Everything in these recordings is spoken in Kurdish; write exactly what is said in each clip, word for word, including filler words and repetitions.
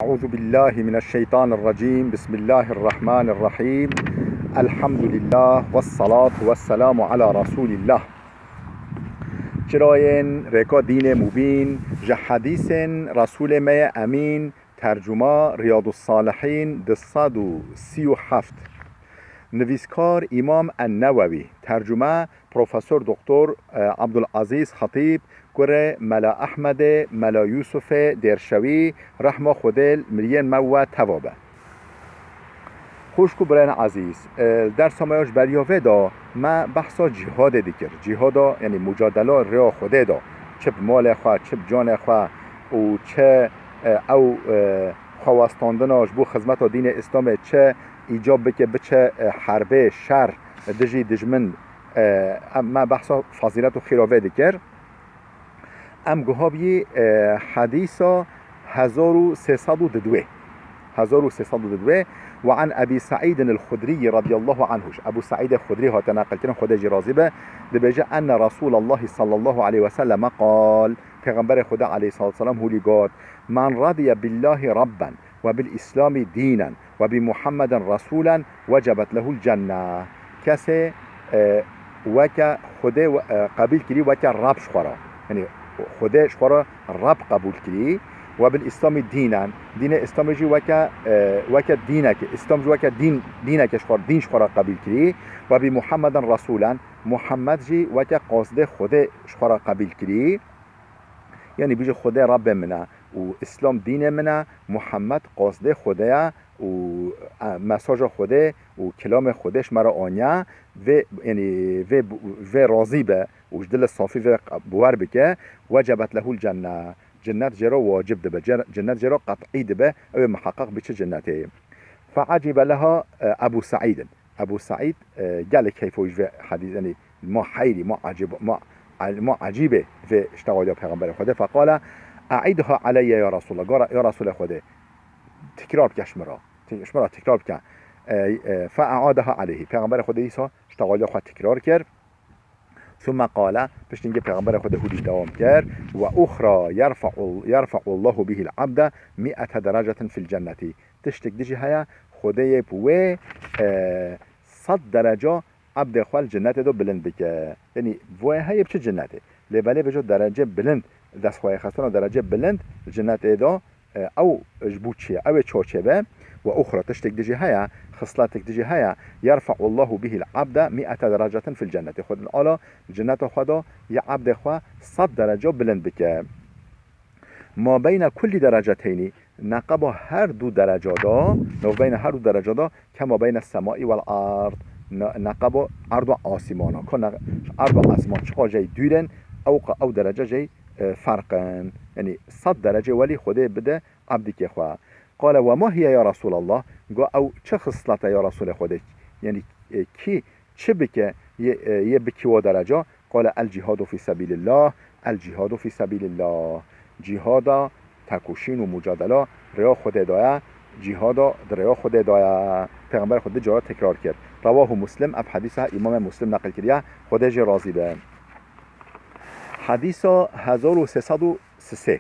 أعوذ بالله من الشيطان الرجيم. بسم الله الرحمن الرحيم. الحمد لله والصلاة والسلام على رسول الله. Çirayên rêka dînê mubîn, ji hedîsên Resûlê me yê Emîn, tercuma Riyadus Salihîn du sed û sî û heft. Nivîskar Îmam En-Newewî, tercuma Profesor Doktor, e, Abdulazîz Xetîb, kurê Mela Ehmedê, Mela Yûsufê Dêrşewî, rehma Xwedê li miriyên me we teva be. Xwişk û birayên ezîz, e, li dersa me ya ji beriya vê de me behsa cîhadê dikir. Cîhada, yanî mucadela rêya Xwedê de, çi bi malê xwe, çi bi canê xwe û çi, e, ew, e, xwewestandina ji bo xizmeta dînê Îslamê çi îcab bike, biçe, e, herbê, şer, dijî dijmin, e, em, me behsa fazîlet û xîra vê dikir. Em guha bî, e, hedîsa hezar û sê sed û didwê. Hezar û sê sed û didwê. Ve an Ebî Seîdin el-Xudrî radiyallahu anhu. Ji Ebû Seîdê Xudrî hate neqilkirin, Xwedê jî razî be. Dibêje, enne Resûlallahi sallallahu aleyhi ve selleme qal. Pêxemberê Xwedê aleyhissalatu vesselam hûlî got, "Men radiye billahi rabben." "Ve bil Îslamî dînen ve bi Muhammeden Resûlen wecebet lehul cenne." Kesê, e, weke Xwedê we-, e, qebîl kirî weke Rab ji xwe re. Yanî Xwedê ji xwe re Rab qebûl kirî. "Ve bil Îslamî dînen." Dînê Îslamê jî weke, e, weke dînekê. Îslam jî weke dîn, dînekê ji xwe, dîn ji xwe re qebîl kirî. "Ve bi Muhammeden Resûlen." Muhammed jî weke qasdê Xwedê ji xwe re qebîl kirî. Yanî bîje Xwedê Rabbê min e û Îslam dînê min e, Muhammed qasdê Xwedê ye û, e, mesaja Xwedê û kilamê Xwedê ji me re aniye, vê, yanî vê, vê razî be û ji dilê safî vê bi wer bike, wecebet lehul cenne. Cinnet jê re wacib dibe, ce-, cinnet jê re qet'î dibe, ew ê miheqeq biçe cinnetê. Fe'ecibe leha, e, Ebû Seîdin. Ebû Seîd, e, gelek keyfo ji vê hedîs, yanî ma heyrî, ma ecîb, ma, ma ecîbê vê ştexaliya Pêxemberê Xwedê. Feqale, "E'idha aleyye ya Resulallah." Gora, ya Resulê Xwedê, tikrar bike ji min re. Ti-, ji min re tikrar bike. E, e, fe e'adaha aleyhi. Pêxemberê Xwedê dîsa ştexaliya xwe tikrar kir. Thumme qale, piştî hingê Pêxemberê Xwedê hûdî dewam kir, "Ve uxra yerfe'u, yerfe'u Allahu bihil abde mi'ete derecetin fil cenneti." Tiştek dijî heye, Xwedê yê bi wê, e, sed dereca ebdê xwe li cinnetê de bilind bike. Yanî, voye heye biçe cinnetê. Lê belê bêje derece bilind, dest xwe yê xistine derece bilind li cinnetê de, e, ew ji bo çi ye? Ew ê çaçê be. Ve uxra, tiştek dijî heye, xisletek dijî heye, yerfe'u Allahu bihil abde mi'ete derecetin fil cenneti. Xwedê Teala li cinneta xwe de yê ebdê xwe sed dereca bilind bike. Ma beyne kulli dereceteynî, neqeba her du dereca de, navbeyna her du dereca de, kema beyne semai vel ard, ne-, neqeba erd û asimana. Ka ne-, erd û asiman çiqa jey dûr in, ew qa-, ew derece jey, e, ferq in. Yanî sed derece welî Xwedê bide ebdikê xwe. Qale, "Ve ma hiye ya Resulallah?" Go, "Ew çi xislete ya Resulê Xwedê?" Yanî, e, kî çi bike, yê, e, yê bikî wa dereca? Qale, "El cihadu fî sebîlillah, el cihadu fî sebîlillah." Cihada, tekoşîn û mucadela rêya Xwedê de ye, cihada di rêya Xwedê de ye. Pêxemberê Xwedê du cara tekrar kir. Rewahu Muslim, ev hedîsa Îmamê Muslim neqil kiriye, Xwedê jê razî be. Hedîsa hezar û sê sed û sê.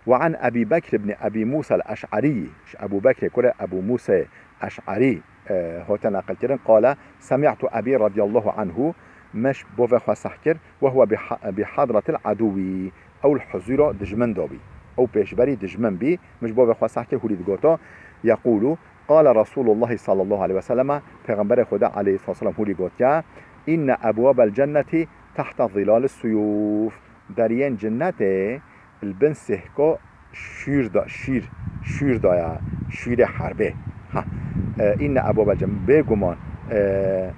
Ve an Ebî Bekr ibn Ebî Musa el-Eş'arî, ji Ebû Bekrê kurê Ebû Musê Eş'arî, e, hate neqilkirin, qale, "Semî'tu ebî radiyallahu anhu", min ji bavê xwe seh kir, "ve huve bi ha-, bi hadratil edûwî", ew li huzûra dijmin de bî, ew pêşberî dijmin bî, min ji bavê xwe seh kir, hûrî digota, "Yeqûlu, qale Resûlullahî sallallahu aleyhi ve selleme", Pêxemberê Xwedê aleyhisselam hûrî gotiye, "Înne ebwabel cennetî tehte zîlalis suyûf." Deriyên cinnetê li bin sêhko şûr da, şîr, şûr da ya, şûrê herbê. Ha. E, înne ebwabel cen-, bêguman, e,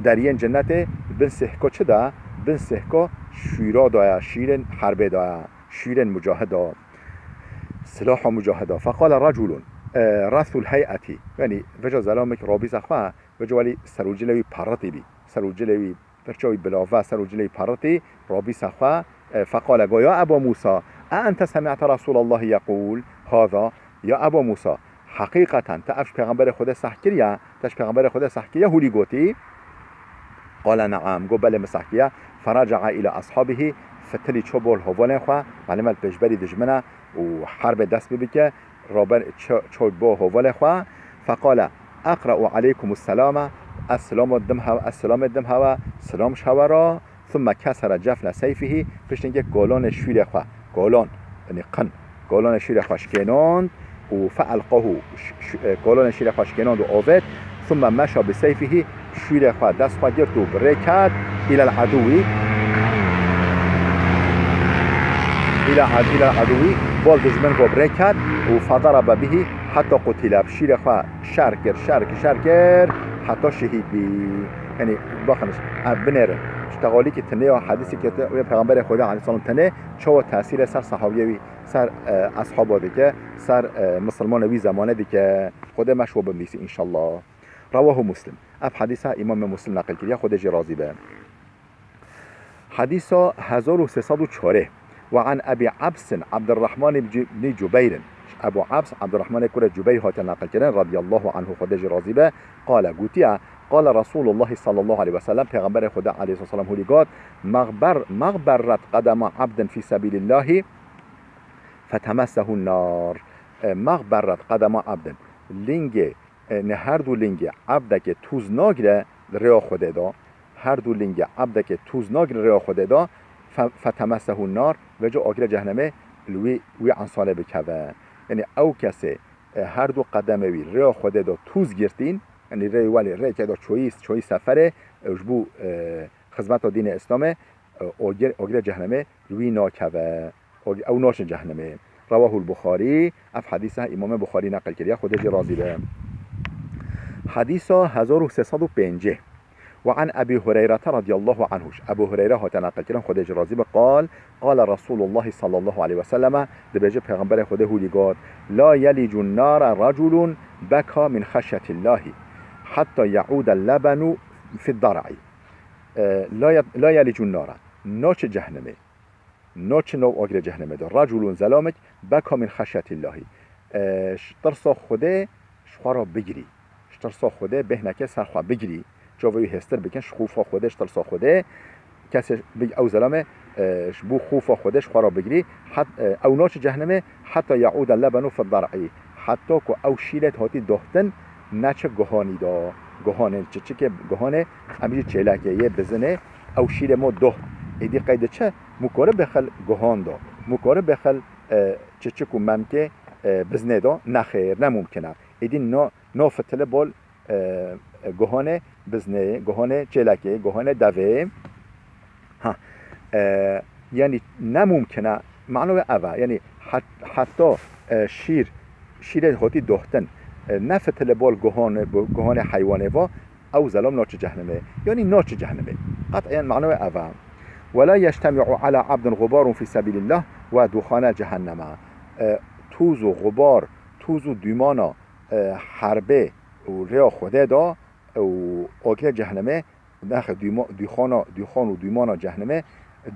deriyên cennetê bin sêhko çi da? Bin sêhko şûra da ya, şîrên herbê da ya, şîrên mucahida, silaha mucahida. Feqale reculun, e, rathul hey'etî. Yanî, veca zelamek rabîza xwe, veca welî ser û cilê wî parretî bî. Ser û cilê wî Pirça wî bilava ser û cilê wî parritî, rabîsa xwe, e, feqale go, "Ya Eba Musa, a ente semî'te Resûlallahî yeqûl hâzâ?" Ya Eba Musa, heqîqeten te ev ji Pêxemberê Xwedê seh kiriye, te ji Pêxemberê Xwedê seh kiriye, hûlî gotî? Qale ne'am, go, "Belê, min seh kiriye." Feraca'a îlâ eshabihî, fitilî ço bol hovalên xwe, malê me li pêşberî dijmin e û herbê dest pê bike, raber ço-, ço bo hovalê xwe, feqale, "Eqra'u aleykumus selame", ez silamo dim hewa, ez silamê dim hewa, silam ji hewa ra, thumme kesere cefne seyfihi, piştî ke kolonê şûrê xwe, kolon, yanî qin, kolonê şûrê xwe şikênand û feelqahu, ş-, ş-, e, kolonê şûrê xwe şikênand û avêt, thumme meşa bi seyfihi, şûrê xwe, dest xwe girt û bi rê ket, îlel edûwî, îla ad-, îlel edûwî, bol dijmin vo bi rê ket û fedarabe bihî heta qutîle, bi şîrê xwe şer kir, şer kir, şer kir, heta şehîd bî. Yanî, baxin, ev binêrin. Ji teqalîkî tinê ya hedîsê ke te, wê Peyxemberê Xwedê aleyhisselam tenê, çawa tesîrê ser sehabiyê wî, ser, e, eshaba dike, ser, e, misilmanê wî zemanê dike. Xwedê me ji we bimîsî, înşallah. Rewahu Muslim. Ev hedîsa Îmamê Muslim neqil kiriye, Xwedê jê razî be. Hedîsa hezar û sê sed û çarê. Ve an Ebî Ebsin Ebdirrahman ibn Cubeyrin. Ji Ebû Ebs Ebdirrahmanê kurê Cubeyr hatiye neqilkirin, radiyallahu anhu, Xwedê jî razî be, qale, gotiye, qale Resulullah sallallahu aleyhi ve sellem, Pêxemberê Xwedê aleyhisselam hûlî got, "Mexber-, mexberret qedema abdin fî sebîlillahi fetemessehu nar." E, mexberret qedema abdin. Lingê, e, ne her du lingê ebdeke tûz nagire li rêya Xwedê de, her du lingê ebdeke tûz nagire rêya Xwedê de, fe-, fetemessehu nar, vêca agirê cehnemê li wî, wî ensalê bikeve. Yanî ew kesê, e, her du qedemê wî rêya Xwedê de tûz girtîn, yanî rê welê rêke de çoyî, çoyî seferê, e, ji bo, e, xizmeta dînê Îslamê, e, agir-, agirê cehnemê li wî nakeve. Ag-, ew naçin cehnemê. Rewahul Buxarî, ev hedîsa Îmamê Buxarî neqil kiriye, Xwedê jê razî be. Hedîsa hezar û sê sed û pêncî. Ve an Ebî Hureyrete radiyallahu anhu. Ebû Hureyre hate neqil kirin, Xwedê jê razî be, qal, qale Resulullah sallallahu aleyhi ve selleme, dibêje Pêxemberê Xwedê hûlî got, "La yelicun nara reculun beka min xeşyetillahi, hatta yauda lebenu fid dar'i." E, la ye-, la yelicun nara. Naçe cehnemê. Naçe nav agirê cehnemê de. Reculun, zelamek, beka min xeşyetillahî. E, ji tirsa Xwedê ji xwe re bigirî. Ji tirsa Xwedê bêhneke ser xwe bigirî. Çavê wî hêstir bikin, ji xûfa Xwedê, ji tirsa Xwedê. Kesê bi-, ew zelame, e, ji bo xûfa Xwedê ji xwe re bigirî. Het-, e, ew naçe cehnemê, heta yauda lebenu fi dar'i. Heta ku ew şîret hatî dohtin, neçe guhanî de. Guhanên çiçikê, guhanê, em jî çêlekê yê bizinê, ew şîrê mo doh. Êdî qey diçe, mû kore bêxil guhan de. Mû kore bêxil, e, çiçik û memkê, e, biznê de. Nexêr, ne mumkin e. Êdî no, no fitile bol, e, e, guhanê biznê, guhanê çêlekê, guhanê devê. Ha, e, yanî ne mumkin e, mano wê ev e. Yanî het-, heta, e, şîr, şîrê hatî dohtin, e, ne fitile bol guhanê, gu-, guhanê heywanê va, ew zelam naçe cehnemê. Yanî naçe cehnemê. Qet'en mano wê ev e. Ve la yectemi'u ala abdin gubarun fi sebilillah ve duhane cehenneme. E, toz û gubar, toz û dûmana, e, herbê û rêya Xwedê de û agirê cehnemê, nexe dûma-, dûxana, dûxan û dûmana cehnemê,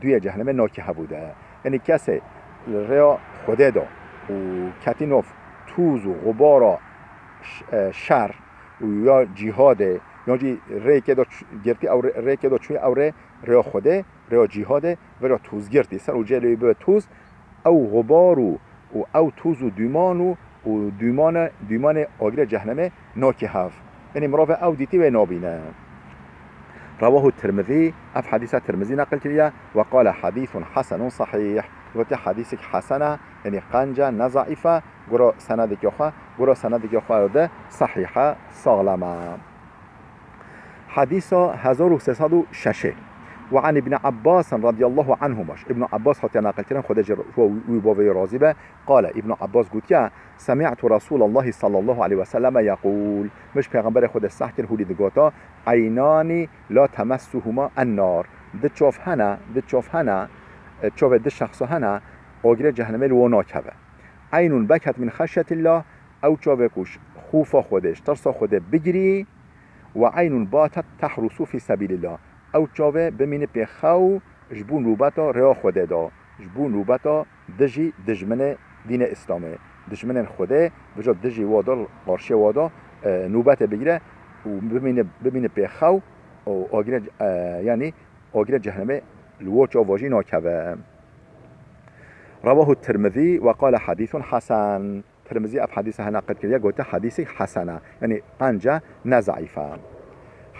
duyê cehnemê nakê hevû de. Yanî kesê li rêya Xwedê de û ketî nav toz û xubara ş-, e, şer û ya cîhadê, yan jî rêkê de ç-, girtî ew rê-, rêkê de çûyî ew rê, rêya Xwedê, rêya cîhadê, vêca toz girtî ser û cêlê wî bibe toz, ew xubar û, û ew toz û dûman û, û dûmane, dûmanê agirê cehnemê nakê hev. Yanî mirovê ew dîtî wê nabîne. Rewahu Tirmizî, ev hedîsa Tirmizî neqil kiriye, ve qale hedîsun hesenun sahîh. Gotiye hedîsek hesen e, yanî qenc e, ne zeîf e, gora senedekê xwe, gora senedekê xwe de sahîh e, saxlem e. Hedîsa hezar û sê sed û şeş. Ve an Îbn Abbas radiyallahu anhuma. Îbn Abbas hatiye neqilkirin, Xwedê jî wî bo vê razî be. Qale, Îbn Abbas gotiye, Semi'tu Resûlallahi sallallahu aleyhi ve selleme yeqûl. Min ji Pêxemberê Xwedê seh kir hûrî digota, Eynani la temessuhuma ennar. Di çav hene, di çav hene, e, çavê di şexsa hene, agirê cehennemê li wan nakeve. Eynun beket min xeşyetillah, ew çavê ku ji xûfa Xwedê, ji tirsa Xwedê bigirî, Ve eynun batet tehrusu fî sebîlillah. Ew çavê bimîne pê xew ji bo nûbeta rêya Xwedê de, ji bo nûbeta dijî dijminê dînê Îslamê, dijminên Xwedê, vêca dijî wa de, qarşiyê wa de, e, nûbetê bigire û bimîne, bimîne pê xew û agirê, e, yanî agirê cehennemê li wo çava jî nakeve. Rewahu Tirmizî ve qale hedîsun hesen. Tirmizî ev hedîsa he neqil kiriye, gote hedîsek hesen e. Yanî qenc e, ne zeîf e.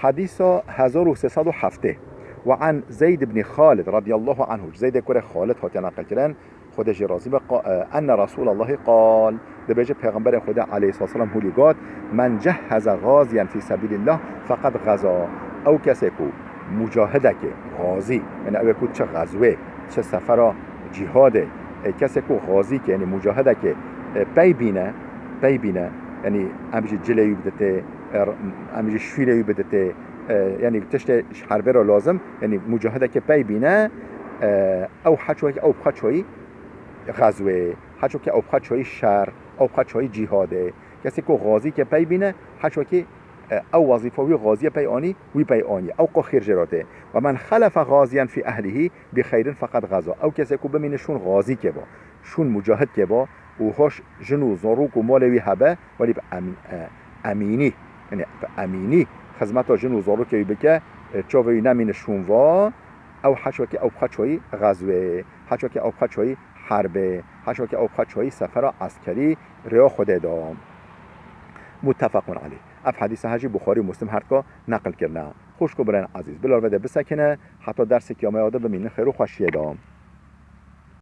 Hedîsa hezar û sê sed û heftê. Ve an Zeyd ibn Xalid radiyallahu anhu. Zeydê kurê Xalid hatiye neqil kirin. Xwedê jê razî be, qa-, e, enne Resûlallahî qal, dibêje Pêxemberê Xwedê aleyhisselam hûlî got, "Men cehheze gaziyen fî sebîlillah feqed geza." Ew kesê ku mucahidekê, gazî, yanî ew ê ku çi xezwê, çi sefera cîhadê, e, kesê ku gazîkê, yanî mucahidekê, e, pey bîne, pey bîne, yanî em jî cilê wî biditê, e, em jî şûrê wî biditê, e, yanî tiştê ji herbê re lazim, yanî mucahidekê pey bîne, e, ew heçwekî ew bi xwe çayî xezwê, heçwekî ew bi xwe çayî şer, ew bi xwe çayî cîhadê. Kesê ku xazîkê pey bîne, heçwekî, e, ew wezîfa wî xaziyê pey anî, wî pey aniye. Ew qo xêr jê re tê. Ve men xelefe gaziyen fî ehlihî bi xeyrin feqed geza. Ew kesê ku bimîne şûn xazîkê ba, şûn mucahidkê ba û hoş jin û zarok û malê wî hebe, welî bi em-, e, emînî, yanî bi emînî xizmeta jin û zarokê wî bike, e, çavê wî nemîne şûn va, ew heçwekî ew bi xwe çayî xezwê, heçwekî ew bi xwe çayî herbê, heçwekî ew bi xwe çayî sefera eskerî rêya Xwedê da. Muttefaqun aleyh. Ev hedîsa he jî Buxarî û Muslim her dika neqil kirine. Xwişk û birayên ezîz, bila li vê de bisekine, heta derseke ya me ya de bimînin xêr û xweşiyê de.